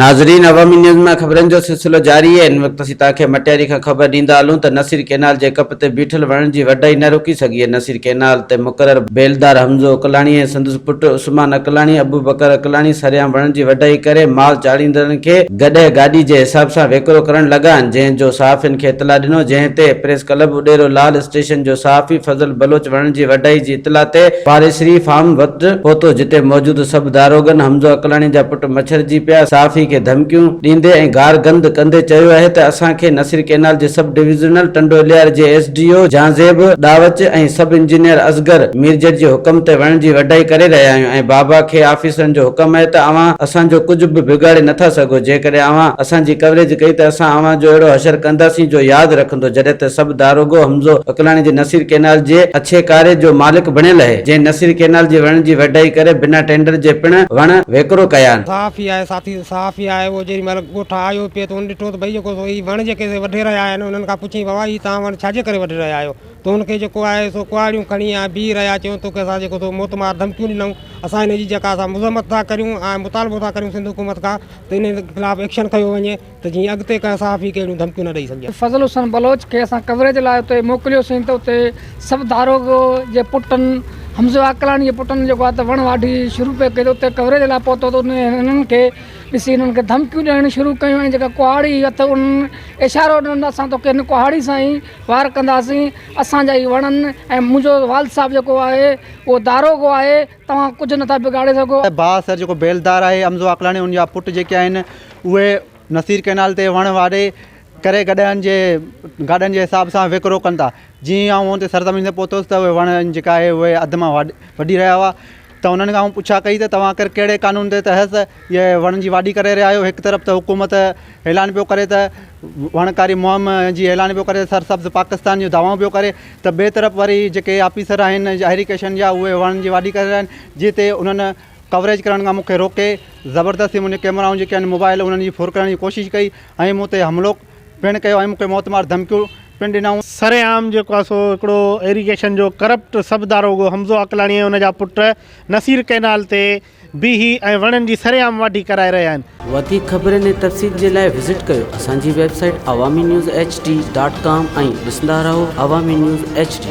ناظرين عوامي نيوز مان خبرن جو سلسلو جاري آهي هن وقت اسين توهان کي مٽياري کان خبر ڏيندا هلون ته نصير ڪينال جي ڪپ تي بيٺل وڻن جي وڍائي نه روڪي سگهي آهي نصير ڪينال تي مقرر بيلدار حمزو اڪلاڻي ۽ سندس پٽ عثمان اڪلاڻي ابوبڪر اڪلاڻي سرعام وڻن جي وڍائي ڪري مال چاڙهيندڙن کي گڏهه گاڏي جي حساب سان ويڪرو ڪرڻ لڳا آهن جنهن جو صحافين کي اطلاع ڏنو جنهن تي پريس ڪلب اڏيرو لال اسٽيشن جو صحافي فضل بلوچ وڻن جي وڍائي جي اطلاع تي پاريسري فارم وٽ پهتو جتي موجود سڀ داروغن حمزو عقلاڻي جا پٽ مڇرجي پيا صحافي کي ڌمڪيون ڏيندي ۽ گار گند ڪندي چيو آهي ته اسان کي نصير ڪينال جي سب ڊويزنل ٽنڊو الهيار جي S D O Jahanzeb Dawach ۽ sub engineer Asghar Mirjar جي حڪم تي وڻ جي وڍائي ڪري رهيا آهيون ۽ بابا کي آفيسرن جو حڪم آهي ته اوهان اسان جو ڪجهه به بگاڙي نٿا سگهو جيڪڏهن اوهان اسان جي ڪوريج ڪئي ته اسان اوهان جو اهڙو حشر ڪنداسين جو ياد رکندو جڏهن ته سب داروغو حمزو عقلاڻي جي نصير ڪينال جي اڇي ڪاري جو مالڪ بڻيل اهي، جنهن نصير ڪينال جي وڻن جي وڍائي ڪري بنا ٽينڊر جي پڻ وڻ ويڪرو ڪيا آهن. صحافي آهي ساٿي صحافي آهي اهو جيڏي مهل ڳوٺ آيو پئي ته ان ڏٺو ته ڀئي جيڪو سو هي وڻ جيڪي سي وڍي رهيا آهن انهن کان پڇيائين بابا هي توهان وڻ ڇاجي ڪري وڍي رهيا آهيو ته ان کي جيڪو آهي سو ڪهاڙيون کڻي ۽ بيهي رهيا چيون توکي اسان جيڪو سو موتمار ڌمڪيون ڏنائون اسان ان جي جيڪا اسان مذمت ٿا ڪريون ۽ مطالبو ٿا ڪريون سنڌ حڪومت کان ته ان خلاف ايڪشن کنيو وڃي ته جيئن اڳتي ڪنهن صحافي کي اهڙيون ڌمڪيون نه ڏئي سگهجن. فضل حسين بلوچ کي اسان ڪوريج لاء اتي موڪليوسين ته اتي سب داروغو جي پٽن حمزو عاقلاڻي جي پٽن جيڪو آهي ته وڻ واڍي شروع پئي ڪئي ته اتي ڪوريج لاء پهتو ته ان هنن کي ڏسي هنن کي ڌمڪيون ڏيڻ شروع ڪيون ۽ جيڪا ڪهاڙي هئي هٿ انهن اشارو ڏنو ته اسان توکي هن ڪهاڙي سان ئي وار ڪنداسين اسان جا هي وڻ آهن ۽ منهنجو والد صاحب جيڪو آهي اهو داروغو آهي توهان ڪجهه نٿا بگاڙي سگهو. بااثر جيڪو بيلدار آهي حمزو عاقلاڻي ان جا پٽ جيڪي آهن اهي نصير ڪئنال تي وڻ واڍي ڪري گڏهن جي گاڏن جي حساب سان وڪرو ڪن ٿا جيئن ئي آئون اتي سرزمين تي پهتس ته اهي وڻ جيڪا آهي اهي اڌ مان وڍي رهيا هئا ته انهن کان آئون پڇا ڪئي ته توهان آخر ڪهڙي قانون تي تحت اهي وڻن جي واڍي ڪري رهيا آهيو هڪ طرف ته حڪومت اعلان پيو ڪري ته وڻڪاري مهم جي اعلان پيو ڪري سرسبز پاڪستان جون دعوائون پيو ڪري ته ٻئي طرف وري جيڪي آفيسر آهن ايريگيشن جا اهي وڻن جي واڍي ڪري رهيا آهن جنهن تي انهن ڪوريج ڪرڻ کان مون کي روڪي زبردستي منهنجي ڪيمرائون جيڪي آهن موبائل انهن جي ڦر ڪرڻ جي ڪوشش ڪئي ۽ مون تي حملو پڻ ڪيو ۽ مون کي موتمار ڌمڪيون پڻ ڏنائون. سرعام جيڪو آهي سو هڪڙو ايريگيشن جو ڪرپٽ سب داروغو حمزو عقلاڻي ۽ ان جا پٽ نصير ڪئنال تي بيهي ۽ وڻن جي سرعام واڍي ڪرائي رهيا آهن. وڌيڪ خبرن ۽ تفصيل جي لاء وزٽ ڪيو اسان جي website Awami news H D dot com ۽ ڏسندا رهو عوامي نيوز ايڇ ڊي.